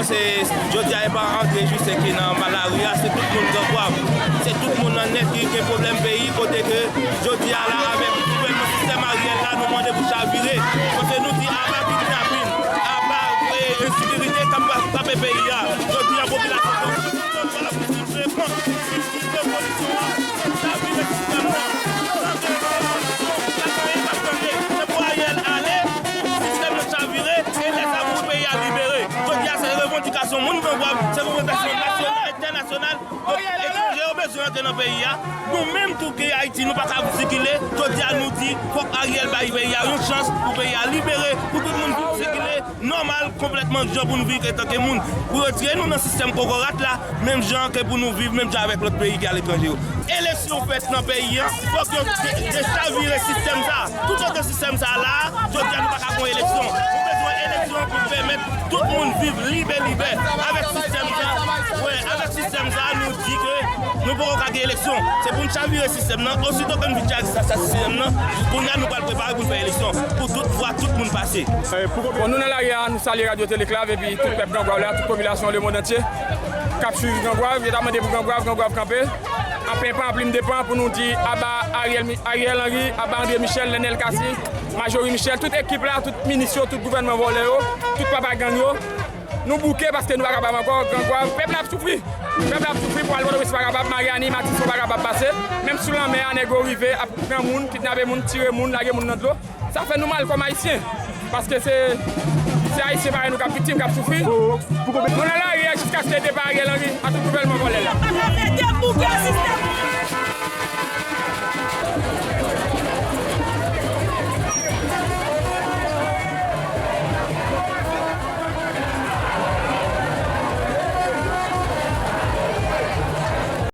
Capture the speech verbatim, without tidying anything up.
Se, jodi a, e pa André Justin ki nan lari a, se tout moun Gran Gwav. Se tout moun nan nèt ki gen pwoblèm peyi, kote ke jodi a la, avèk gouvènman sistèm Ariel la, nou mande pou chavire. Paske nou di aba kidnapin, aba, e, ensekirite k ap frape peyi a. Jodi a, popilasyon Gran Gwav, revolisyon, chavire sistèm nan. Sa gen revolisyon, sa gen revolisyon, pa gen anyen k ap chanje. Se pou Ariel ale, sistèm nan chavire, e lè sa pou peyi a libere. Jodi a, se revandikasyon moun Gran Gwav, se revandikasyon nasyonal, entènasyonal. Donk, etranje yo bezwen antre nan peyi a. Nou menm tou ki Ayiti, nou pa ka sikile. Jodi a, nou di, fòk Ariel bay peyi a yon chans pou peyi a libere, pou tout moun vin sikile nòmal, konplètman, jan pou nou viv antanke moun. Pou retire nou nan sistèm kokorat la, menm jan ke pou nou viv, menm jan avèk lòt peyi ki aletranje yo. Eleksyon fèt nan peyi a, fòk yo de-, dechavire sistèm sa. Toutotan sistèm sa la, jodi a nou pa ka gon eleksyon. Nou bezwen eleksyon pou pèmèt tout moun viv libè, libè. Avèk sistèm sa, wè, avèk sistèm sa, nou di ke nou poko ka gen eleksyon. Se pou n chavire sistèm nan. Osito ke n fin chavire sa, sa sistèm nan, kounye a nou pral prepare pou n fè eleksyon. Pou tout vwa, tout moun pase. Bon, nou nan lari a, nou salye Radyo Teleklav epi tout pèp Gran Gwav la, tout popilasyon lemonn antye k ap swiv Gran Gwav. Yo ta mande pou Gran Gwav, Gran Gwav kanpe. An plen pan, an plim de pan, pou nou di aba Ariel Mi-, Ariel Henry, aba André Michel, Lènèl Cassy, Majorie Michel, tout ekip la, tout minis yo, tout gouvènman vòlè yo, tout papa gang yo. Nou bouke paske nou pa kapab ankò, Gran Gwav. Pèp la ap soufri. Pèp la ap soufri, pou al Pòtoprens pa kapab, Mariani, Matiso pa kapab pase. Menm sou lanmè a, nèg yo rive ap pran moun, kidnape moun, tire moun, lage moun nan dlo. Sa fè nou mal kòm Ayisyen. Paske se, se Ayisyen parèy nou k ap viktim, k ap soufri. Nou nan lari a jiskaske depa Ariel Henry ak tout gouvènman vòlè la.